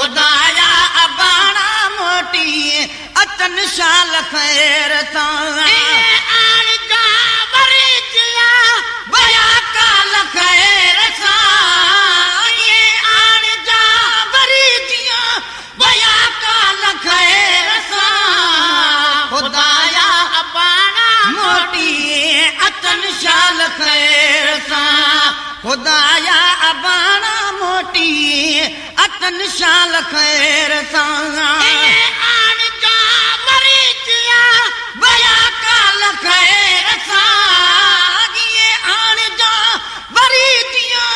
خدايا اباڻا موٽي اچن شال خير سان. ائين آڻ جا وري جيا ويا ڪال خير سان. ائين آڻ جا وري جيا ويا ڪال خير سان. خدايا اباڻا موٽي اچن شال خير سان. خدايا اباڻا موٽي اچن شال خير سان. ائين آڻ جا وري جيا ويا ڪال خير سان. ائين آڻ جا وري جيا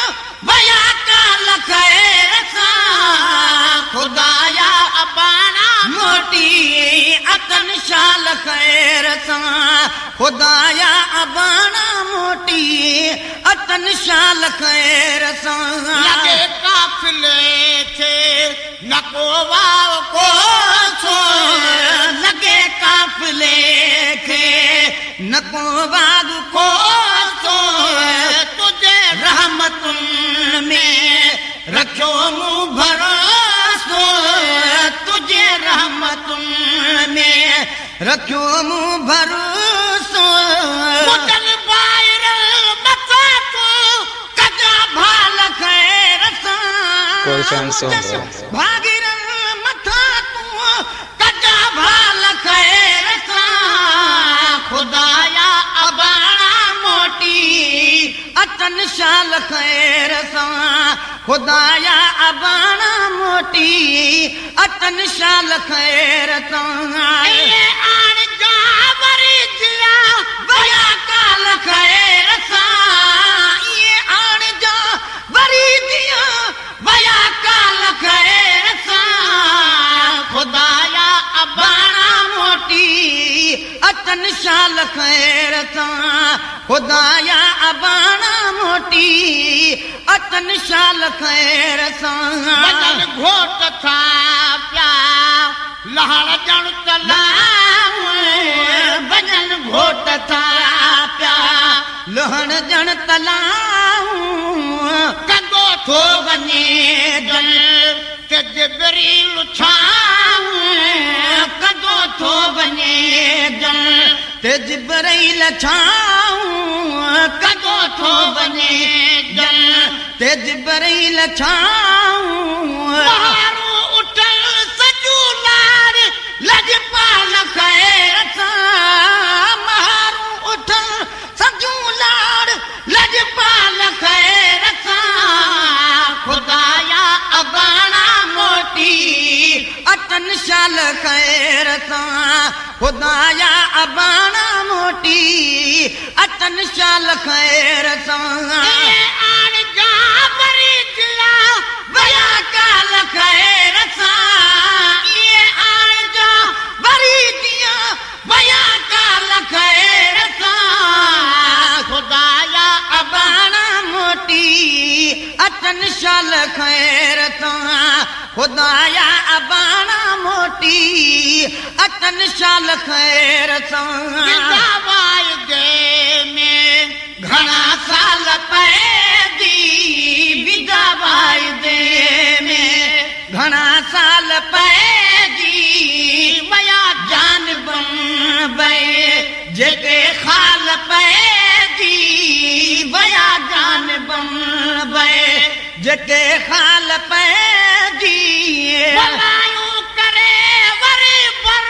ويا ڪال خير سان. خدايا اباڻا موٽي اچن شال خير سان. خدايا اباڻا موٽي اچن شال خير سان. لڳي قافلي کي نه ڪو واء ڪو سو. لڳي قافلي کي نه ڪو واء ڪو سو. تنهنجي رحمتن ۾ رکيو مون ڀروسو. تنهنجي رحمتن ۾ رکيو مون ڀروسو. منهنجن ڀائرن مٿان تون ڪجا ڀال خير سان. گلشن منهنجن سومرو. ڀائرن مٿان تون ڪجا ڀال خير سان. خدايا اباڻا موٽي اچن شال خير سان. خدايا اباڻا موٽي اچن شال خير سان. ائين آڻ جا وري جيا ويا ڪال خير سان. ائين آڻ جا وري جيا ويا ڪال خير سان. خدايا اباڻا موٽي اچن شال خير سان. خدايا اباڻا موٽي اچن شال خير سان. وڃن گهوٽ ٿا پيا لهڻ ڄڻ تلاء. وڃن گهوٽ ٿا پيا لهڻ ڄڻ تلاء. ڪندو ٿو وڃي جن تي جبريل ڇانء. ڪندو ٿو وڃي جن تي جبريل ڇانء. ڪندو ٿو وڃي جن تي جبريل ڇانء. مهارون اٺل سڄون لاڙ لڄپال خير سان. مهارون اٺل سڄون لاڙ لڄپال خير سان. خدايا اباڻا موٽي اچن شال خير سان. خدايا اباڻا موٽي اچن شال خير سان. ائين آڻ جا وري جيا ويا ڪال خير سان. ائين آڻ جا وري جيا ويا ڪال خير سان. خدايا اباڻا موٽي اچن شال خير سان. خدايا اباڻا موٽي اچن شال خير سان. ودا واعدي ۾ گهڻا سال پئجي. ودا واعدي ۾ گهڻا سال پئجي. ويا جان بمبئي جيڪي خال پئجي. ويا جان بمبئي جيڪي خال پئجي. ڀلايون ڪري وري ڀر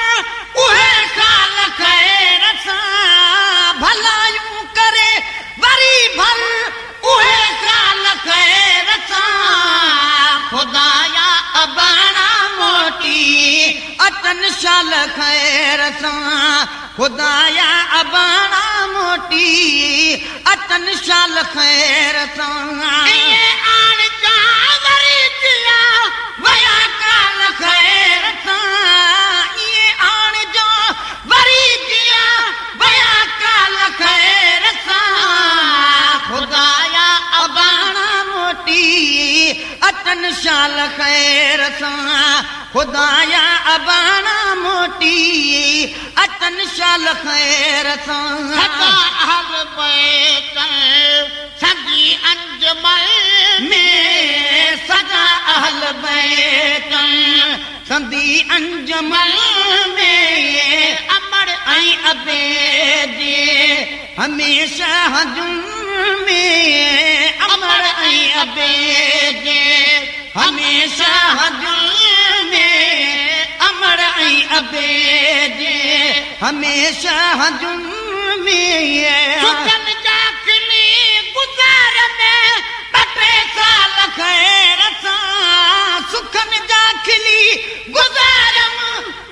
اهي خال خير سان. ڀلايون ڪري وري ڀر اهي خال خير سان. خدايا اباڻا موٽي اچن شال خير سان. خدايا اباڻا موٽي اچن شال خير سان. ائين آڻ جا وري جيا ويا ڪال خير سان. ائين آڻ جا وري جيا ويا ڪال خير سان. خدايا اباڻا موٽي اچن شال خير سان. خدايا اباڻا موٽي اچن شال خير سان. سدا اهل بيت سندي انجمن ۾. سدا اهل بيت انجمن ۾، امڙ ۽ ابي جي هميشه هنجن ۾، امڙ ۽ ابي جي هميشه هنجن ۾، امڙ ۽ ابي جي هميشه هنجن ۾. سکن جا کلي گذار ۾، ٻه ٽي سال خير سان. سکن جا کلي گذاريم،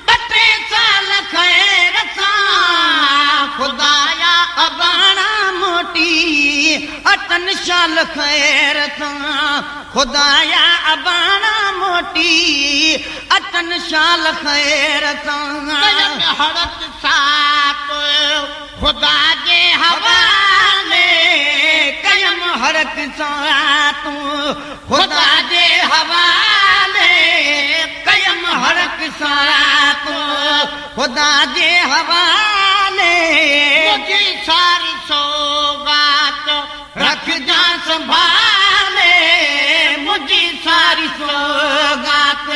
ٻه ٽي سال خير سان. خدايا اباڻا موٽي اچن شال خير سان. خدايا اباڻا موٽي اچن شال خير سان. ڪيم هڙت ساٿ خدا جي حوالي. ڪيم هڙت ساٿ خدا جي حوالي. ڪيم هڙت ساٿ خدا جي حوالي. منهنجي ساري سوغات رکجان سنڀالي. منهنجي ساري سوغات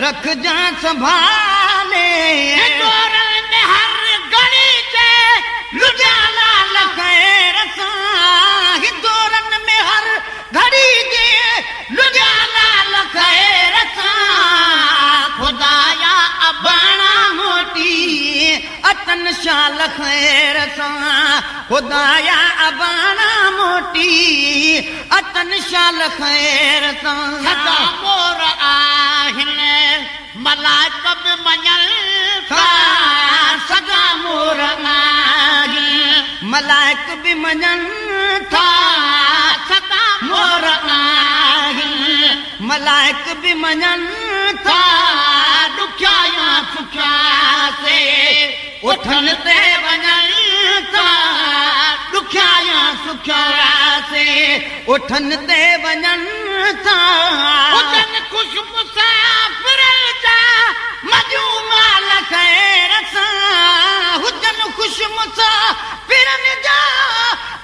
رکجان سنڀالي. هندورن ۾ هر گهڙي جي لڏيا لال خير سان. هندورن ۾ هر گهڙي جي لڏيا لال خير سان. خدايا اباڻا موٽي اچن شال خير سان. خدايا اباڻا موٽي اچن شال خير سان. سدا مور آهن ملائڪ به مڃن ٿا. سدا مور آهن ملائڪ به مڃن ٿا. سدا مور آهن ملائڪ به مڃن ٿا. ڏکيا يا سکيا سي اٺن تي وڃن ٿا. ڏکيا يا سکيا سي اٺن تي وڃن ٿا. هجن خوش مسافرن جا مڄون مال خير سان. هجن خوش مسافرن جا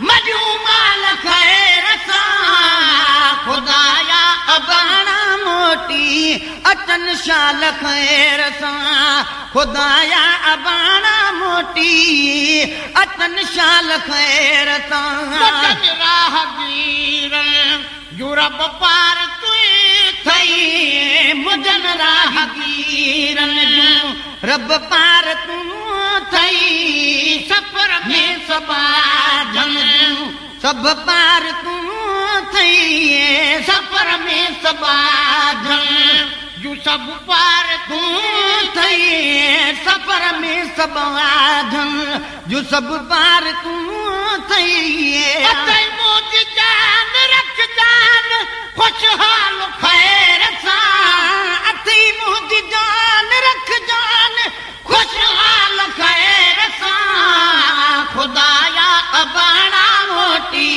مڄون مال خير سان. خدايا اباڻا موٽي اچن شال خير سان. خدايا اباڻا موٽي اچن شال خير سان. مجن راهگيرن يورپ پار تون ٿئي. مجن راهگيرن جون رب پار تون ٿئي. سفر ۾ سٻاجهن جون سڀ پار تون ٿئي. سفر ۾ سٻاجهن جون سڀ پار تون ٿئي. سفر ۾ سٻاجهن جون سڀ پار تون ٿئي. اٿئي منهنجي جان رکجان خوشحال خير سان. اٿئي منهنجي جان رکجان خوشحال خير سان. خدايا اباڻا موٽي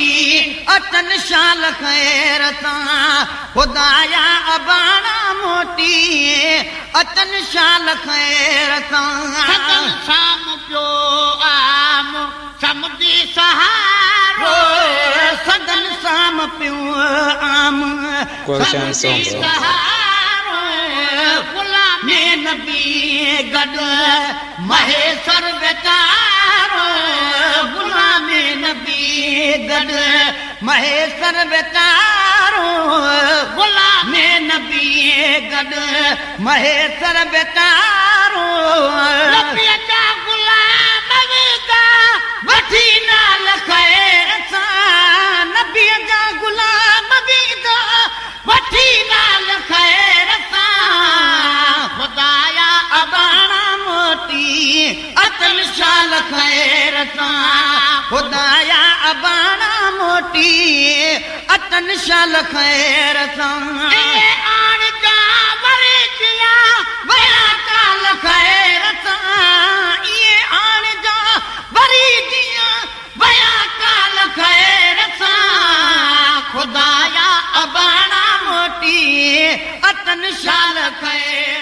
اچن شال خير سان. خدايا اباڻا موٽي اچن شال خير سدن سان. سام پيو عام سمجهي سهارو. سدن سام پيو عام Gulshan سمجهي Songs. سهارو. غلام ۾ نبي گڏ مهيسر ويچارو. غلام نبي گڏ مهيسر ويچارو. غلام ۾ نبي گڏ مهيسر ويچارو. نبيء جا غلام ويندا وٺي نال خير سان. نبيء جا غلام ويندا وٺي نال خير سان. خدايا اباڻا موٽي اچن شال خير سان. خدايا اباڻا موٽي اچن شال خير سان. اي آڻ جا وري جيا ويا ڪال خير سان. اهي آڻ جا وري جيا ويا ڪال خير سان. خدايا اباڻا موٽي اچن شال خير